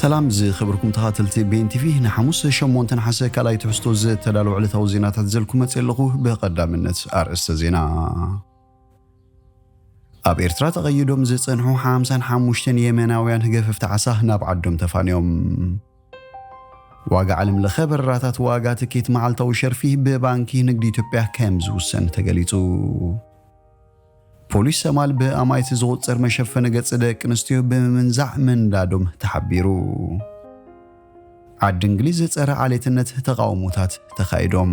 ሰላም ዝኸበርኩም ተኸታተልቲ ቤን ቲቪ፣ ንሓሙስ ሸሞንተ ነሓሰ ካልኣይ ትሕዝቶ ዝተዳለወ ዕለታዊ ዜናታት ዘልኩ መፅእ ኣለኹ። ብቐዳምነት ኣርእስተ ዜና። ኣብ ኤርትራ ተቐይዶም ዝጸንሑ ሓምሳን ሓሙሽተን የመናውያን ገፈፍቲ ዓሳ ናብ ዓዶም ተፋንዮም። ዋጋ ዓለም ለኸ በረራታት ዋጋ ትኬት መዓልታዊ ሸርፊ ብባንኪ ንግዲ ኢትዮጵያ ከም ዝውሰን ተገሊጹ። ፖሊስ ሰማል ብኣማይቲ ዝቑጸር መሸፈኒ ገጽ ደቂ ኣንስትዮ ብምምንዛዕ ምንዳዶም ተሓቢሩ። ዓዲ እንግሊዝ ጸረ ዓሌትነት ተቓውሞታት ተኻይዶም።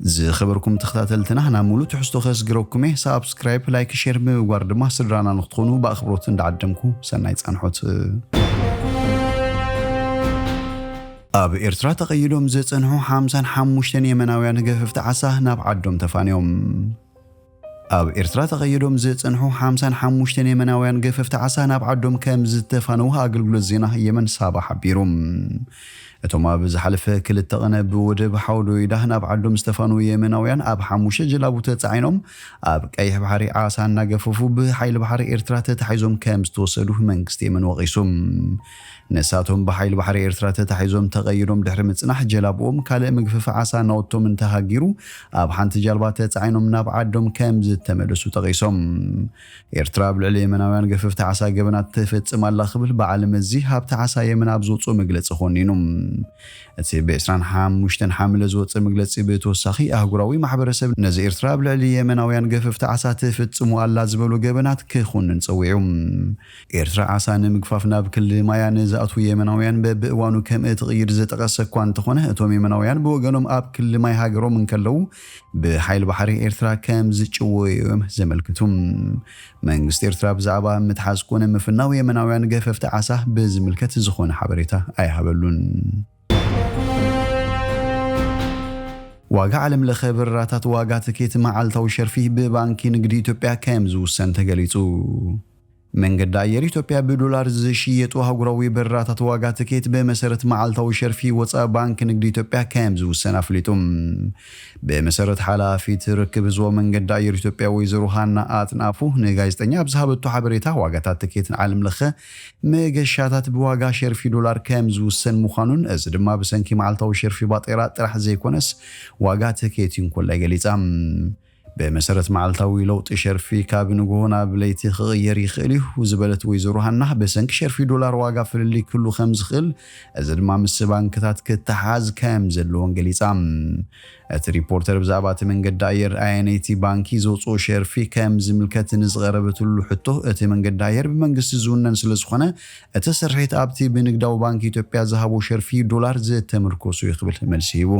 ዝኸበርኩም ተኸታተልትና፣ ናብ ሙሉእ ትሕዝቶ ከስግረኩም እየ። ሳብስክራይብ፣ ላይክ፣ ሼር ብምግባር ድማ ስድራና ንክትኾኑ ብኣኽብሮት እንዳዓደምኩ ሰናይ ጻንሖት። ኣብ ኤርትራ ተቐይዶም ዝጸንሑ ሓምሳን ሓሙሽተን የመናውያን ገፈፍቲ ዓሳ ናብ ዓዶም ተፋንዮም። ኣብ ኤርትራ ተቐይዶም ዝጸንሑ ሓምሳን ሓሙሽተን የመናውያን ገፈፍቲ ዓሳ ናብ ዓዶም ከም ዝተፋነዉ ኣገልግሎት ዜና የመን ሳባ ሓቢሩ። እቶም ኣብ ዝሓለፈ ክልተ ቐነ ብወደብ ሓውዶይዳ ናብ ዓዶም ዝተፋነዉ የመናውያን ኣብ ሓሙሽተ ጀላቡ ተጻዒኖም ኣብ ቀይሕ ባሕሪ ዓሳ እናገፈፉ ብሓይሊ ባሕሪ ኤርትራ ተታሒዞም ከም ዝተወሰዱ መንግስቲ የመን ወቒሱ። ንሳቶም ብሓይሊ ባሕሪ ኤርትራ ተታሒዞም ተቐይዶም ድሕሪ ምጽናሕ ጀላብኦም ካልእ መግፈፊ ዓሳ ናውቶም እንተሃጊሩ ኣብ ሓንቲ ጃልባ ተጻዒኖም ናብ ዓዶም ከም ዝተመለሱ ጠቒሶም። ኤርትራ ኣብ ልዕሊ የመናውያን ገፈፍቲ ዓሳ ገበናት ትፍጽም ኣላ ክብል በዓል መዚ ሃብቲ ዓሳ የመን ኣብ ዘውጽኦ መግለጺ ኮኒኑ። እቲ ብ ዕስራን ሓሙሽተን ሓምለ ዝወጸ መግለጺ ብተወሳኺ ኣህጉራዊ ማሕበረሰብ ነዚ ኤርትራ ኣብ ልዕሊ የመናውያን ገፈፍቲ ዓሳ ትፍጽሙ ኣላ ዝበሉ ገበናት ክኹንን ጸዊዑ። ኤርትራ ዓሳ ንምግፋፍ ናብ ክሊ ማያ ንዝኣትዉ የመናውያን በብእዋኑ ከም እትቕይድ ዝጠቐሰ እኳ እንተኾነ፣ እቶም የመናውያን ብወገኖም ኣብ ክሊ ማይ ሃገሮም እንከለዉ ብሓይሊ ባሕሪ ኤርትራ ከም ዝጭወዩ እዮም ዘመልክቱ። መንግስቲ ኤርትራ ብዛዕባ ምትሓዝ ኮነ ምፍናው የመናውያን ገፈፍቲ ዓሳ ብዝምልከት ዝኾነ ሓበሬታ ኣይሃበሉን። ዋጋ ዓለም ለኸ በረራታት ዋጋ ትኬት መዓልታዊ ሸርፊ ብባንኪ ንግዲ ኢትዮጵያ ከም ዝውሰን ተገሊጹ። መንገዲ ኣየር ኢትዮጵያ ብዶላር ዝሽየጡ ኣህጉራዊ በረራታት ዋጋ ትኬት ብመሰረት መዓልታዊ ሸርፊ ወፃኢ ባንኪ ንግዲ ኢትዮጵያ ከም ዝውሰን ኣፍሊጡ። ብመሰረት ሓላፊት ርክብ ህዝባዊ መንገዲ ኣየር ኢትዮጵያ ወይዘሮ ሃና ኣጥናፉ ንጋዜጠኛ ኣብ ዝሃበቶ ሓበሬታ፣ ዋጋታት ትኬት ዓለም ለኸ መገሻታት ብዋጋ ሸርፊ ዶላር ከም ዝውሰን ምዃኑን፣ እዚ ድማ ብሰንኪ መዓልታዊ ሸርፊ ባጤራ ጥራሕ ዘይኮነስ ዋጋ ትኬት እውን ኮላ ገሊጻ። ብመሰረት መዓልታዊ ለውጢ ሸርፊ ካብ ንግሆ ናብ ለይቲ ክቕየር ይኽእል እዩ ዝበለት ወይዘሮ ሃና፣ ብሰንኪ ሸርፊ ዶላር ዋጋ ፍልልይ ክህሉ ከም ዝኽእል፣ እዚ ድማ ምስ ባንክታት ክተሓዝ ከም ዘለዎን ገሊጻ። እቲ ሪፖርተር ብዛዕባ እቲ መንገዲ ኣየር ኣየነይቲ ባንኪ ዘውፅኦ ሸርፊ ከም ዝምልከት ንዝቐረበትሉ ሕቶ፣ እቲ መንገዲ ኣየር ብመንግስቲ ዝውነን ስለ ዝኾነ፣ እቲ ስርሒት ኣብቲ ብንግዳዊ ባንክ ኢትዮጵያ ዝሃቦ ሸርፊ ዶላር ዝተመርኮሱ እዩ ክብል መልሲ ሂቡ።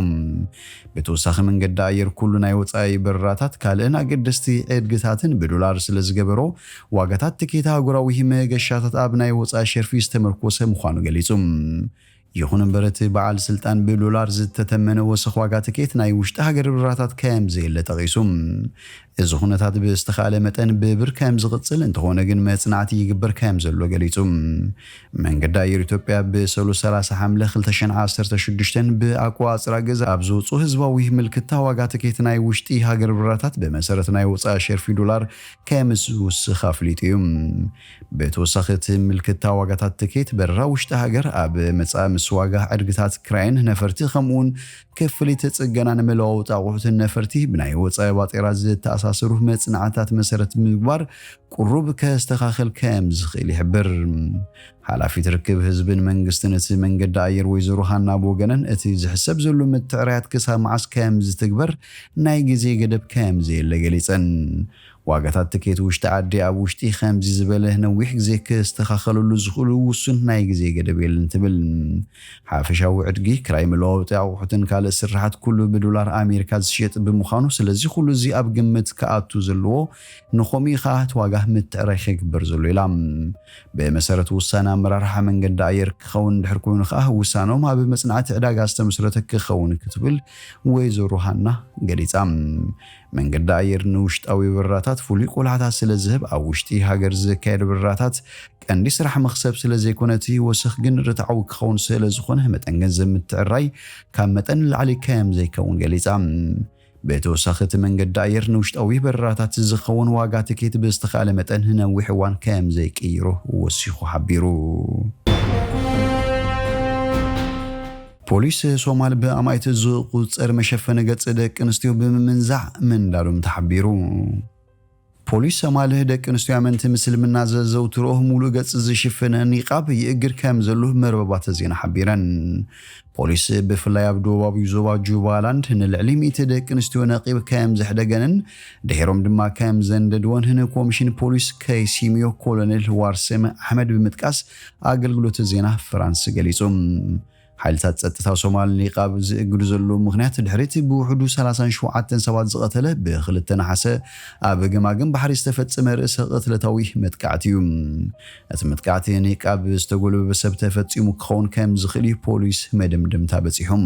ብተወሳኺ መንገዲ ኣየር ኩሉ ናይ ወፃኢ በረራታት ካልእን ኣገደስቲ ዕድግታትን ብዶላር ስለ ዝገበሮ፣ ዋጋታት ትኬት ኣህጉራዊ መገሻታት ኣብ ናይ ወፃኢ ሸርፊ ዝተመርኮሰ ምዃኑ ገሊጹ። ይኹን እምበር፣ እቲ በዓል ስልጣን ብዶላር ዝተተመነ ወሰኽ ዋጋ ትኬት ናይ ውሽጢ ሃገር በረራታት ከም ዘየለ ጠቒሱ። እዚ ኩነታት ብዝተኻእለ መጠን ብብር ከም ዝቕጽል፣ እንተኾነ ግን መጽናዕቲ ይግበር ከም ዘሎ ገሊጹ። መንገዲ ኣየር ኢትዮጵያ ብሰሉስ ሰላሳ ሓምለ ክልተ ሽሕን ዓሰርተ ሽዱሽተን ብኣቆጻጽራ ግዜ ኣብ ዝወጹ ህዝባዊ ምልክታ ዋጋ ትኬት ናይ ውሽጢ ሃገር በረራታት ብመሰረት ናይ ወጻኢ ሸርፊ ዶላር ከም ዝውስኽ ኣፍሊጡ እዩ። ብተወሳኺ፣ እቲ ምልክታ ዋጋታት ትኬት በረራ ውሽጢ ሃገር ኣብ መጻኢ ምስ ዋጋ ዕድግታት ክራይን ነፈርቲ ከምኡውን ክፍሊት ጽገናን መለዋወጢ ኣቑሑትን ነፈርቲ ብናይ ወጻኢ ባጤራ ዝተኣሳሰሩ መጽናዕትታት መሰረት ብምግባር ቁሩብ ከስተኻኸል ከም ዝኽእል ይሕብር። ሓላፊት ርክብ ህዝብን መንግስትን እቲ መንገዲ ኣየር ወይዘሮ ሃና ብወገነን፣ እቲ ዝሕሰብ ዘሎ ምትዕራያት ክሳብ መዓስ ከም ዝትግበር ናይ ግዜ ገደብ ከም ዘየለ ገሊጸን። ዋጋታት ትኬት ውሽጢ ዓዲ ኣብ ውሽጢ ከምዚ ዝበለ ነዊሕ ግዜ ክስተኻኸለሉ ዝኽእሉ ውሱን ናይ ግዜ ገደብ የለን ትብል። ሓፈሻዊ ዕድጊ ክራይ መለዋወጢ ኣቑሑትን ካልእ ስርሓት ኩሉ ብዶላር ኣሜሪካ ዝሽየጥ ብምዃኑ፣ ስለዚ ኩሉ እዚ ኣብ ግምት ክኣቱ ዘለዎ፣ ንኸምኡ ከኣ እቲ ዋጋ ምትዕራይ ክግበር ዘሎ ኢላ። ብመሰረት ውሳነ ኣመራርሓ መንገዲ ኣየር ክኸውን እንድሕር ኮይኑ ከኣ፣ ውሳኖም ኣብ መጽናዕቲ ዕዳጋ ዝተመስረተ ክኸውን ክትብል ወይዘሮ ሃና ገሊጻ። መንገዲ ኣየር ንውሽጣዊ በረራታት ፍሉይ ቆላሕታ ስለ ዝህብ፣ ኣብ ውሽጢ ሃገር ዝካየድ በረራታት ቀንዲ ስራሕ መኽሰብ ስለ ዘይኮነ፣ እቲ ወሰኽ ግን ርትዓዊ ክኸውን ስለ ዝኾነ፣ መጠን ገንዘብ ምትዕራይ ካብ መጠን ንላዕሊ ከም ዘይከውን ገሊጻ። ብተወሳኺ እቲ መንገዲ ኣየር ንውሽጣዊ በረራታት ዝኸውን ዋጋ ትኬት ብዝተኻእለ መጠን ንነዊሕ እዋን ከም ዘይቅይሮ ወሲኹ ሓቢሩ። ፖሊስ ሶማል ብኣማኢት ዝቑጸር መሸፈኒ ገጽ ደቂ ኣንስትዮ ብምምንዛዕ ምንዳዶም ተሓቢሩ። ፖሊስ ሶማል ደቂ ኣንስትዮ ኣመንቲ ምስልምና ዘዘውትሮ ሙሉእ ገጽ ዝሽፍን ኒቃብ ይእግድ ከም ዘሎ መርበባት ዜና ሓቢረን። ፖሊስ ብፍላይ ኣብ ደቡባዊ ዞባ ጁባላንድ ንልዕሊ ሚእቲ ደቂ ኣንስትዮ ነቂብ ከም ዘሕደገንን ድሒሮም ድማ ከም ዘንደድወን ንኮሚሽን ፖሊስ ከይሲምዮ ኮሎኔል ዋርሰም ኣሕመድ ብምጥቃስ ኣገልግሎት ዜና ፍራንስ ገሊጹ። ሓይልታት ጸጥታ ሶማል ኒቃብ ዝእግዱ ዘለዉ ምኽንያት ድሕሪት ብውሕዱ ሰላሳን ሸውዓተን ሰባት ዝቐተለ ብክልተ ነሓሰ ኣብ ገማግም ባሕሪ ዝተፈጸመ ርእሰ ቅትለታዊ መጥቃዕቲ እዩ። እቲ መጥቃዕቲ ኒቃብ ዝተጎልበበ ሰብ ተፈጺሙ ክኸውን ከም ዝኽእል እዩ ፖሊስ መደምደምታ በጺሖም።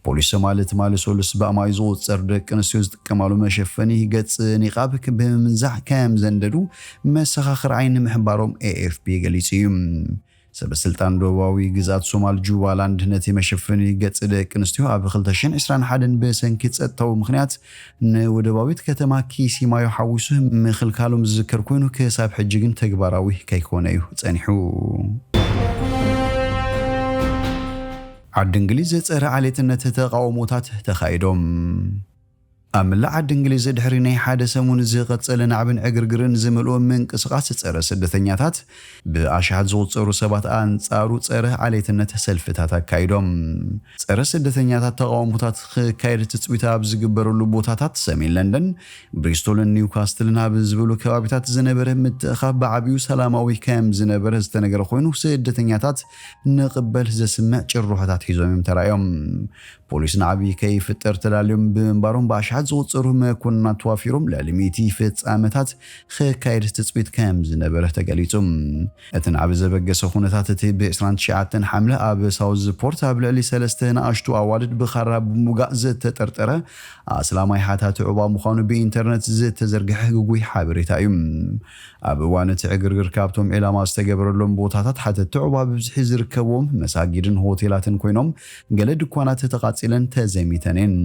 ፖሊስ ሶማል ትማሊ ሰሉስ ብኣማይ ዝቑጸር ደቂ ኣንስትዮ ዝጥቀማሉ መሸፈኒ ገጽ ኒቃብ ብምምንዛዕ ከም ዘንደዱ መሰኻኽር ዓይኒ ምሕባሮም ኤኤፍፒ ገሊጹ እዩ። ሰበ ስልጣን ደቡባዊ ግዝኣት ሶማል ጁባላንድ ነቲ መሸፈኒ ገጽ ደቂ ኣንስትዮ ኣብ ክልተ ሽሕን ዕስራን ሓደን ብሰንኪ ጸጥታዊ ምኽንያት ንወደባዊት ከተማ ኪሲማዮ ሓዊሱ ምኽልካሎም ዝዝከር ኮይኑ ክሳብ ሕጂ ግን ተግባራዊ ከይኮነ እዩ ጸኒሑ። ዓዲ እንግሊዝ ጸረ ዓሌትነት ተቃውሞታት ተኻይዶም። ኣብ መላእ ዓዲ እንግሊዝ ድሕሪ ናይ ሓደ ሰሙን ዝቐጸለ ናዕብን ዕግርግርን ዝመልኦ ምንቅስቓስ ጸረ ስደተኛታት ብኣሽሓት ዝቑጸሩ ሰባት ኣንጻሩ ጸረ ዓሌትነት ሰልፍታት ኣካይዶም። ጸረ ስደተኛታት ተቃውሞታት ክካየድ ትጽቢት ኣብ ዝግበረሉ ቦታታት ሰሜን ለንደን፣ ብሪስቶልን ኒውካስትልን ኣብ ዝበሉ ከባቢታት ዝነበረ ምትእኻብ ብዓብዩ ሰላማዊ ከም ዝነበረ ዝተነገረ ኮይኑ ስደተኛታት ንቕበል ዘስምዕ ጭርሖታት ሒዞም እዮም ተራእዮም። ፖሊስ ናዕቢ ከይፍጠር ተዳልዮም ብምንባሮም ብኣሽሓት ዝቑጸሩ መኮንናት ተዋፊሮም ልዕሊ ሚእቲ ፍጻመታት ክካየድ ትጽቢት ከም ዝነበረ ተገሊጹ። እቲ ናዕቢ ዘበገሰ ኩነታት እቲ ብ ዕስራን ትሽዓተን ሓምለ ኣብ ሳውዝ ፖርት ኣብ ልዕሊ ሰለስተ ንኣሽቱ ኣዋልድ ብኻራ ብምውጋእ ዝተጠርጠረ ኣስላማይ ሓታቲ ዑቕባ ምዃኑ ብኢንተርነት ዝተዘርግሐ ግጉይ ሓበሬታ እዩ። ኣብ እዋን እቲ ዕግርግር ካብቶም ዒላማ ዝተገበረሎም ቦታታት ሓተቲ ዑቕባ ብብዝሒ ዝርከብዎም መሳጊድን ሆቴላትን ኮይኖም ገለ ድኳናት ተቓጺለን ተዘሚተን እየን።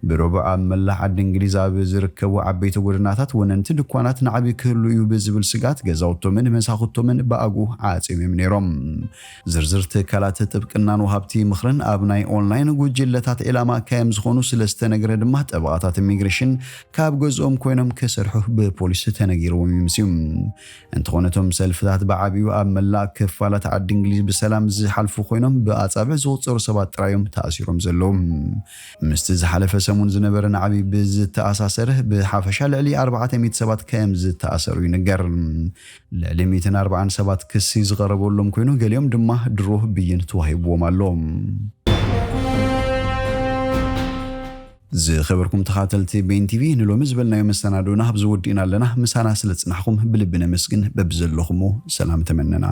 ብረቡዕ ኣብ መላእ ዓዲ እንግሊዝ ኣብ ዝርከቡ ዓበይቲ ጎደናታት ወነንቲ ድኳናት ናዕቢ ክህሉ እዩ ብዝብል ስግኣት ገዛውቶምን መሳኹቶምን ብኣግኡ ዓጽዮም እዮም ነይሮም። ዝርዝር ትካላት ጥብቅናን ወሃብቲ ምኽርን ኣብ ናይ ኦንላይን ጉጅለታት ዒላማ ከም ዝኾኑ ስለ ዝተነገረ ድማ ጠበቓታት ኢሚግሬሽን ካብ ገዝኦም ኮይኖም ክሰርሑ ብፖሊስ ተነጊርዎም እዩ ምስዩ። እንተኾነ እቶም ሰልፍታት ብዓብዩ ኣብ መላእ ክፋላት ዓዲ እንግሊዝ ብሰላም ዝሓልፉ ኮይኖም ብኣጻብዕ ዝቑጸሩ ሰባት ጥራዮም ተኣሲሮም ዘለዉ። ምስቲ ዝሓለፈ ሰሙን ዝነበረ ናዕቢ ብዝተኣሳሰረ ብሓፈሻ ልዕሊ ኣርባዕተ ሚእቲ ሰባት ከም ዝተኣሰሩ ይንገር። ልዕሊ ሚእትን ኣርባዓን ሰባት ክሲ ዝቐረበሎም ኮይኑ ገሊኦም ድማ ድሮ ብይን ተዋሂብዎም ኣሎ። ዝኸበርኩም ተኻተልቲ ቤን ቲቪ ንሎሚ ዝበልናዮ መሰናዶና ኣብዚ ወዲእና ኣለና። ምሳና ስለ ጽናሕኩም ብልቢ ነመስግን። በብዘለኹሞ ሰላም ተመነና።